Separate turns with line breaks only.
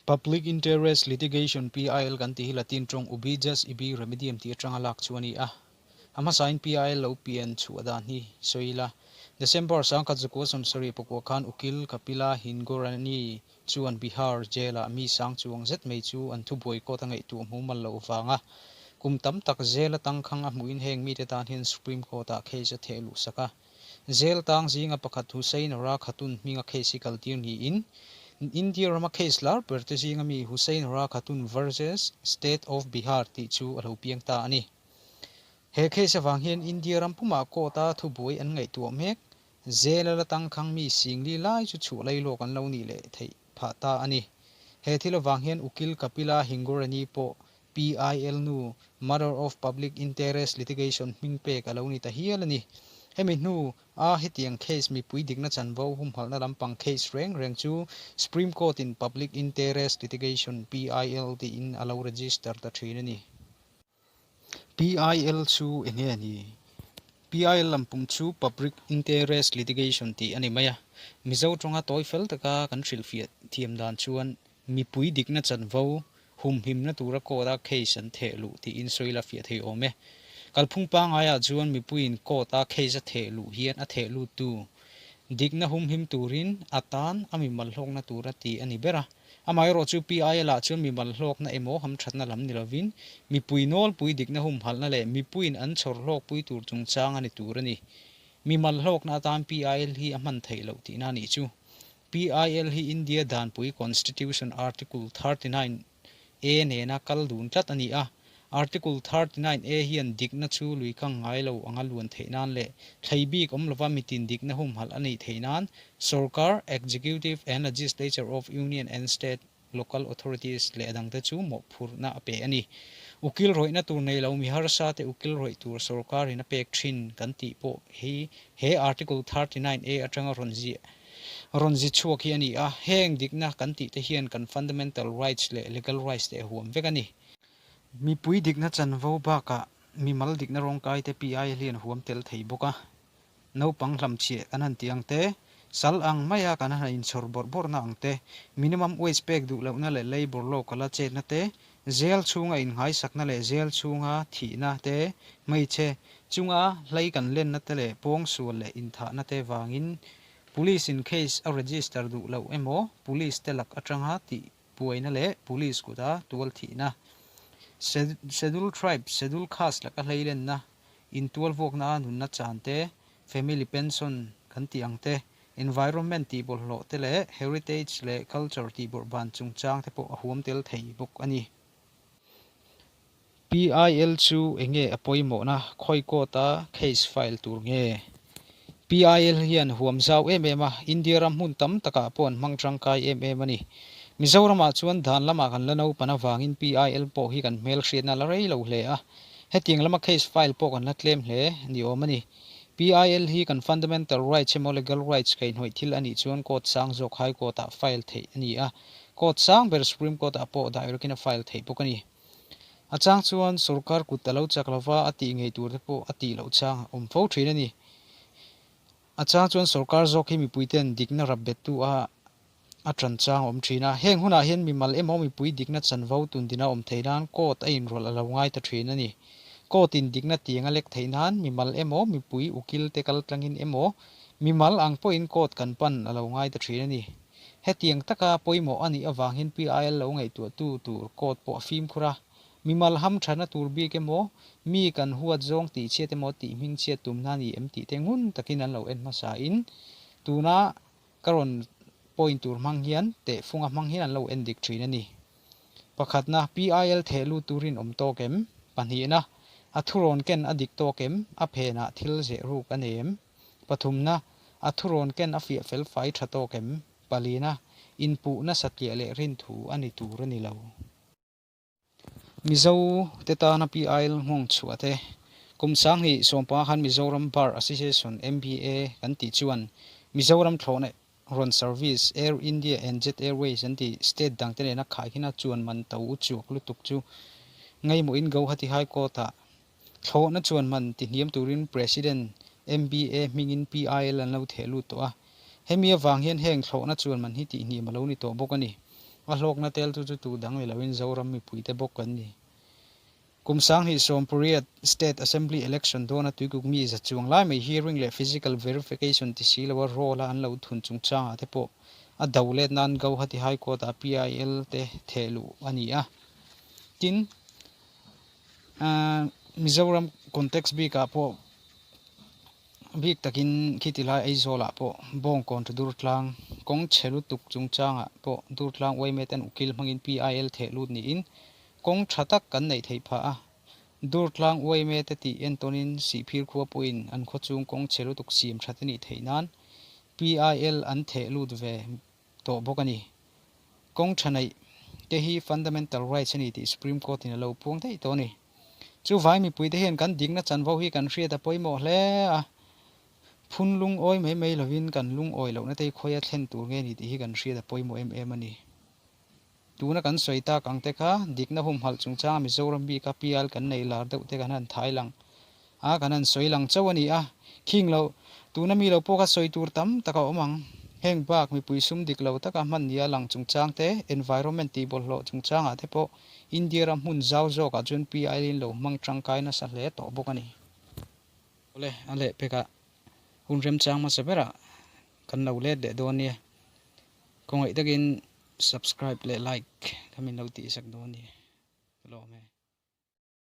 Public Interest Litigation, PIL, kan tih hi Latin tawng ubi jus ibi remedium tih atanga lak chu a ni a. A hmasain PIL lo pian chhuah dan hi sawi ila. December 1979 khan Ukil Kapila Hingorani chuan Bihar jail-ah mi sang chuang zet mai chu an thubuai court a ngaihtuah hmumal loh vanga kum tam tak jail a tangkhang a hmuhin heng mite tan hian Supreme Court-ah case a theh luh sak a. Jail tang zinga pakhat Hussain Ra Khatun hminga case hi kaltir niin India rama case lar ber te zinga mi Hussain Ra Khatun versus State of Bihar tih chu a lo piang ta a ni. He case avang hian India ram pumah court-a thubuai an ngaihtuah mek. Jail a la tangkhang mi singli lai chu chhuah lailawk an lo nih leh theih phah ta a ni. He thil avang hian Ukil Kapila Hingorani pawh PIL nu, Mother of Public Interest Litigation hming pek a lo ni ta hial a ni. Hemi hnu a hetiang case mipui dikna chanvo humhalhna lampang case reng reng chu Supreme Court in Public Interest Litigation, PIL, tiin a lo register ta thin a ni. PIL chu eng nge ni? PIL lampum chu Public Interest Litigation tih a ni mai a. Mizo tawnga tawi fel taka kan hrilhfiah thiam dan chuan mipui dikna chanvo humhimna tura court-a case an theh luh tiin sawi la fiah thei awm e. Kalphung pangaiah chuan mipuiin court-a case a theh luh hian a theh luttu dikna humhim turin a tan a mimal hlawkna tura ti a ni ber a. Amaherawhchu PIL-ah chuan mimal hlawkna emaw hamthatna lam ni lovin mipui nawlpui dikna humhalhna leh mipuiin an chhawr hlawkpui tur chungchang a ni tur a ni. Mimal hlawkna atan PIL hi a hman theih loh tihna a nih chu. PIL hi India Danpui Constitution Article 39 A nena kal dun tlat a ni a. Article 39 A hian dikna chu lui kang ngai lo anga luan theih nan leh thlei bik awm lova mitin dikna humhalh a nih theih nan Sorkar, Executive and Legislature of Union and State Local Authorities leh a dangte chu mawhphurhna a pe a ni. Ukil rawihna tur nei lo mi harsa te ukil rawih tur sorkarin a pek thin kan tih pawh hi he Article 39 A atanga rawn ziah rawn zi chhuak hi a ni a. Heng dikna kan tih te hian kan fundamental rights leh legal rights te a huam vek a ni. Mipui dikna chanvo bakah mimal dikna rawngkai te PIL hian huam tel thei bawk a. Naupang hlamchhiah kan han tih ang te, sal ang maia kan han inchhawr bawrh bawrhna ang te, minimum wage pek duh lohna leh labour law kala chetna te, jail chhunga innghaisakna leh jail chhunga thihna te, hmeichhe chunga hlei kan lenna te leh pawngsual leh inthahna te vangin police in case a register duh loh emaw police te lak atanga tih buaina leh police kuta tual thihna, Schedule Tribe, Schedule Caste laka hleilenna, intualvuakna a nunna chan te, family pension kan tih ang te, environment tih bawlhhlawh te leh heritage leh culture tih bawrhban chungchang te pawh a huam tel thei bawk a ni. PIL chu enge a pawimawhna khawi court a case file tur nge? PIL hian huam zau em em a, India ram hmun tam takah pawh an hmang tangkai em em a ni. Mizoramah chuan dan lamah kan la naupan avangin PIL pawh hi kan hmelhriatna la rei lo hle a, hetiang lama case file pawh kan la tlem hle ni awm a ni. PIL hi kan fundamental rights emaw legal rights kaihhnawih thil a nih chuan court sang zawk High Court-ah file theih a ni a, court sang ber Supreme Court-ah pawh direct in a file theih bawk a ni. A chang chuan sorkar kut a lo chak lova a tih ngei tur te pawh a tih loh chang a awm fo thin a ni. A chang chuan sorkar zawk hi mipui ten dikna rap bettu a a tan chang a awm thin a. Heng hunah hian mimal emaw mipui dikna chanvo tundina awm theih nan court a inrawlh a lo ngai ta thin a ni. Court in dikna tiang a lek theih nan mimal emaw mipui ukil te kal tlangin emaw mimal ang pawhin court kan pan a lo ngai ta thin a ni. Hetiang taka pawimawh a nih avangin PIL lo ngaihtuahtu tur court pawh a fimkhur a. Mimal ham thana tur bik emaw, mi kan huat zawng tih chhiat emaw tih hming chhiat tumna a ni em tih te ngun takin an lo en hmasa in tuna ka rawn point tur hmang hian tehfunga hmang hian an lo en dik thin a ni. Pakhatna, PIL theh lut turin awm tawk em? Pahnihna, a thurawn ken a dik tawk em? A phenah thil zeh ruk a nei em? Pathumna, a thurawn ken a fiah fel fai tha tawk em? Palina, inpuh nasa tliah leh rinthu a ni tur a ni lo. Mizo te tana PIL nghawng chhuah te, kum sanghnih sawmpa khan Mizoram Bar Association, MBA, kan tih chuan Mizoram thlawhna rawn service Air India and Jet Airways an tih state dangte nena khaikhin a chuan man to u chuak lutuk chu ngaimawhin Gauhati High Court-ah Thlawhna chuan man ti hniam turin President MBA hmingin PIL an lo theh lut tawh a. Hemi avang hian heng thlawhna chuan man hi tih hniam a lo ni tawh bawk a ni. A hlawkna teltu chu tu dang ni loin Zoram mipuite bawk kan ni. Kum 2018 State Assembly Election dawna Tuikuk mi za chuang lai mai hearing leh physical verification ti si loa roll a an lo thun chungchangah te pawh a do let nan Gauhati High Court ah PIL te theh luh a ni a. Tin, Mizoram context bikah pawh bik takin khiti lai Aizawlah pawh Bawngkawn to Durtlang kawng chhe lutuk chungchangah pawh Durtlang yma ten ukil hmangin PIL theh lut niin kawng tha tak kan neih theih phah a. Durtlang yma te tih entawnin Sihphir khua pawhin an khawchhung kawng chhe lutuk siam that a nih theih nan PIL an theh lut ve tawh bawk a ni. Kawng tha neih te hi fundamental rights a ni tih Supreme Court in a lo puang daih tawh a ni. Chu vai mipui te hian kan dikna chanvo hi kan hriat a pawimawh hle a, phun lungawi mai mai lovin kan lungawi lohna te hi khawi a thlen tur nge ni tih hi kan hriat a pawimawh em em a ni. Tuna kan sawi tak ang te kha dikna humhalh chungchanga Mizoram bika PIL kan nei lar deuh te kan han thai lang a, kan han sawi lang chauh a ni a, khing lo tuna mi lo pawh kha sawi tur tam tak a awm ang. Heng bak mipui sum dik lo taka hman nia lang chungchang te, environment tih bawlhhlawh chungchangah te pawh India ram hmun zau zawkah chuan PIL in lo hmang tangkai nasa hle tawh bawk a ni. Awle, a lehpekah hun remchang hmasa berah kan lo let leh dawn nia. Khawngaih takin subscribe leh like kha min lo tihsak dawn nia. Ka lawm e.